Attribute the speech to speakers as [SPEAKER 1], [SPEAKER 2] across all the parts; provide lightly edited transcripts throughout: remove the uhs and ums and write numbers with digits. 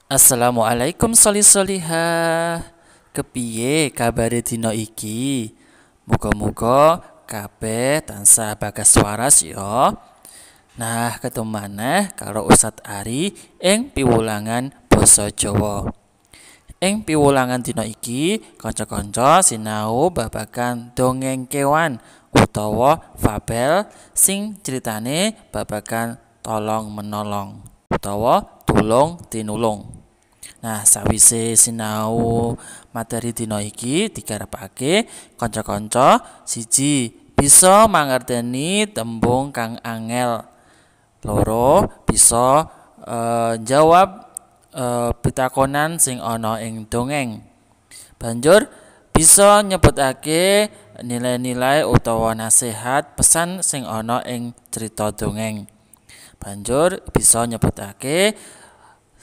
[SPEAKER 1] Assalamualaikum sholih-sholihah. Kepiye kabare dina iki? Muga-muga kabeh tansah bagas waras ya. Nah, ketemu maneh karo Ustadz Ari ing piwulangan basa Jawa. Ing piwulangan dina iki, kanca-kanca sinau babagan dongeng kewan utawa fabel sing critane babagan tolong menolong utawa tulung tinulung. Nah, sawise sinau materi dina iki digarepake kanca-kanca siji bisa mangerteni tembung kang angel, loro bisa jawab pitakonan sing ana ing dongeng, banjur bisa nyebutake nilai-nilai utawa nasihat pesan sing ana ing cerita dongeng, banjur bisa nyebutake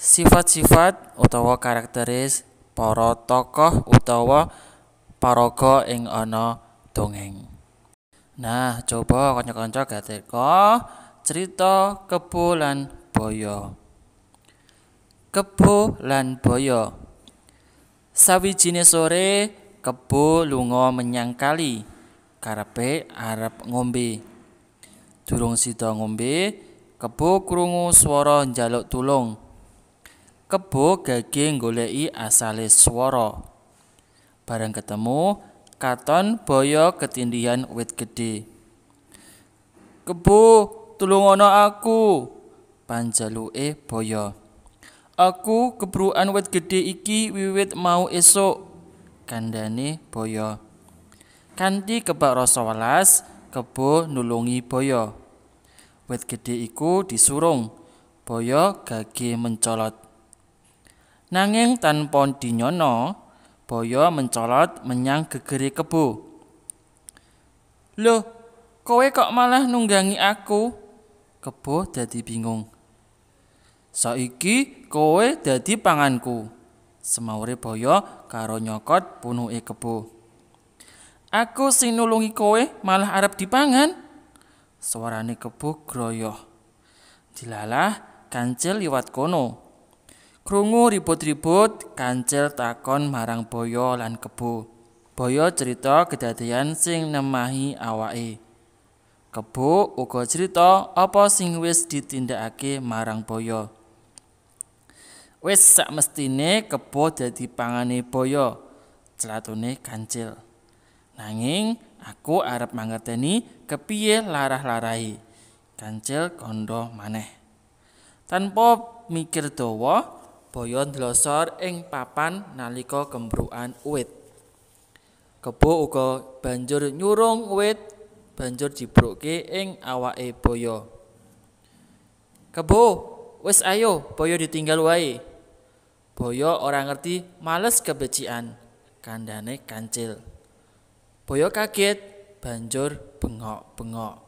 [SPEAKER 1] sifat-sifat utawa karakteris para tokoh utawa paraga ing ana dongeng. Nah, coba kanca-kanca gateka cerita Kebo lan Boyo. Kebo lan Boyo. Sawijine sore, Kebo lunga menyang kali, karepe arep ngombe. Durung sida ngombe, Kebo krungu swara njaluk tulung. Kebo gage nggoleki asale swara. Bareng ketemu, katon Boyo ketindihan wit gedhe. "Kebo, tulungono aku," panjaluke Boyo. "Aku kebrukan wit gedhe iki wiwit mau esuk," kandhane Boyo. Kanthi kebak rasa welas, Kebo nulungi Boyo. Wit gedhe iku disurung, Boyo gage mencolot. Nanging tanpa dinyana, Boyo mencolot menyang gegere Kebo. "Loh, kowe kok malah nunggangi aku?" Kebo dadi bingung. "Saiki kowe dadi panganku," semaure Boyo karo nyokot punuke Kebo. "Aku sing nulungi kowe malah arep dipangan?" Swarane Kebo groyoh. Dilalah kancil liwat kono. Krungu ribut-ribut, kancil takon marang Boyo lan Kebo. Boyo cerita kedadean sing nemahi awake. Kebo uga cerita apa sing wis ditindakake marang Boyo. "Wis sakmestine Kebo dadi pangane Boyo," clatune kancil. "Nanging aku arep mangerteni kepiye larah-larahe." Kancil kandha maneh. Tanpa mikir dawa, Boyo ndlosor ing papan nalika kembrukan uwit. Kebo uga banjur nyurung uwit banjur dibrukke ing awake Boyo. "Kebo, wis ayo, Boyo ditinggal wae. Boyo ora ngerti males kebecikan," kandhane kancil. Boyo kaget banjur bengok-bengok.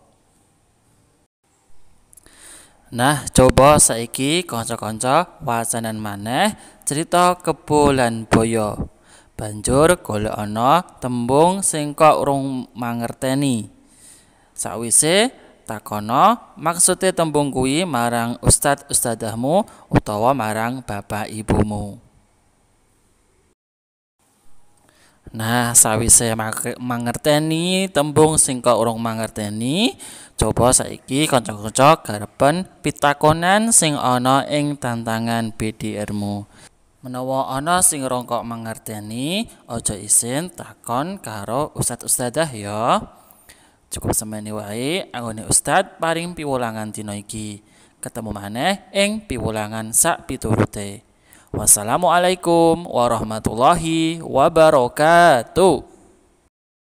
[SPEAKER 1] Nah, coba saiki kanca-kanca wacanan maneh cerita Kebo lan Boyo. Banjur golekana tembung sing kok rung mangerteni. Sawise takono maksude tembung kuwi marang ustad ustadahmu utawa marang bapak ibumu. Nah, sawise mangerteni tembung sing kok urung mangerteni, coba saiki kanca-kanca garepen pitakonan sing ana ing tantangan BDR-mu. Menawa ana sing rong kok mangerteni, aja isin takon karo ustad ustadzah ya. Cukup semene wae anggone ustad paring piwulangan dina iki. Ketemu maneh ing piwulangan sak piturute. Wassalamualaikum warahmatullahi wabarakatuh.